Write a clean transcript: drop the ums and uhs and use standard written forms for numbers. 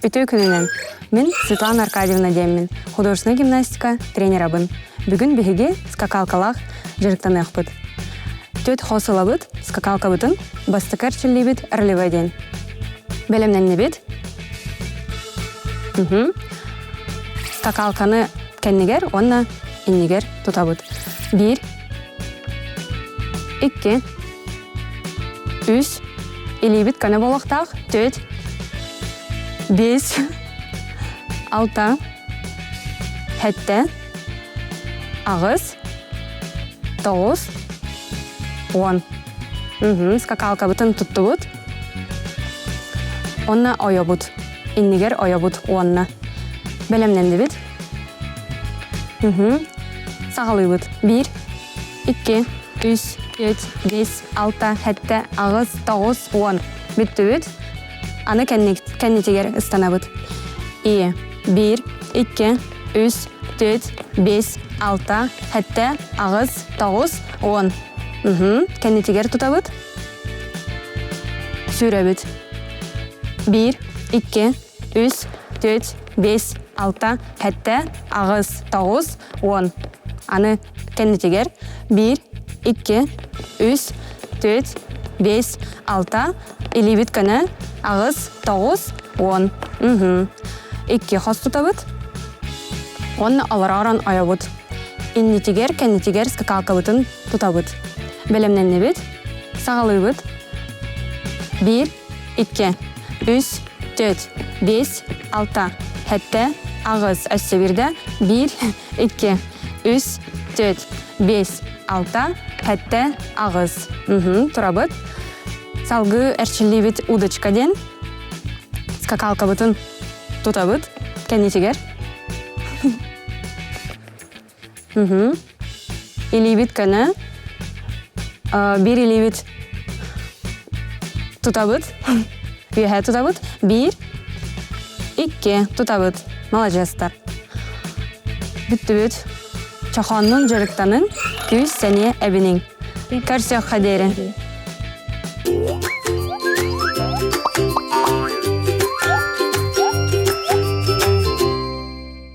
Үтүө күнүнэн! Мин Светлана Аркадьевна диэммин, художественнай гимнастика тренерабын. Бүгүн биһиги скакалкалаах дьарыктаныахпыт. Түөрт хос ылабыт, скакалкабытын бастакы эрчиллиибит ролевой диэн. Бэлэмнэннибит. Скакалканы кэннигэр уонна иннигэр тутабыт. Биир, икки, үс, илиибит көнө буолуохтаах, түөрт, биэс, алта, сэттэ, аҕыс, тоҕус, уон. Скакалкабытын туттубут. Онно ойобут. Иннигэр ойобут уонна. Бэлэмнэннибит. Саҕалыыбыт. Биир, икки, үс, үт, биэс, алта, сэттэ, аҕыс, тоҕус, уон. Бүттүбүт. Аны кэннитигэр ыстанабыт. И, биир, икки, үс, түөрт, биэс, алта, сэттэ, аҕыс, тоҕус, уон. Кэннитигэр тутабыт. Сүүрэбит. Биир, икки, үс, түөрт, биэс, алта, сэттэ, аҕыс, тоҕус, уон. Аны кэннитигэр биир, икки, үс, түөрт, биэс, алта, илиибит көнө, аҕыс, тоҕус, уон. Икки хос тутабыт. Уонна олороорон ойобут. Иннитигэр, кэннитигэр скакалкабытын тутабыт. Бэлэмнэннибит. Саҕалыыбыт. Биир, икки, үс, түөрт, биэс, алта, сэттэ, аҕыс, өссө биирдэ, биир, икки, үс, түөрт, биэс, алта, сэттэ, аҕыс. Турабыт. Салгыы эрчиллиибит удочка диэн скакалкабытын тутабыт кэннитигэр. Илиибит көнө, биир илиибит тутабыт, үөһэ тутабыт, биир, икки тутабыт. Маладьыастар. Бүттүбүт. Чохооннун дьарыктаныҥ, күүс-сэниэ эбиниҥ. Көрсүөххэ диэри.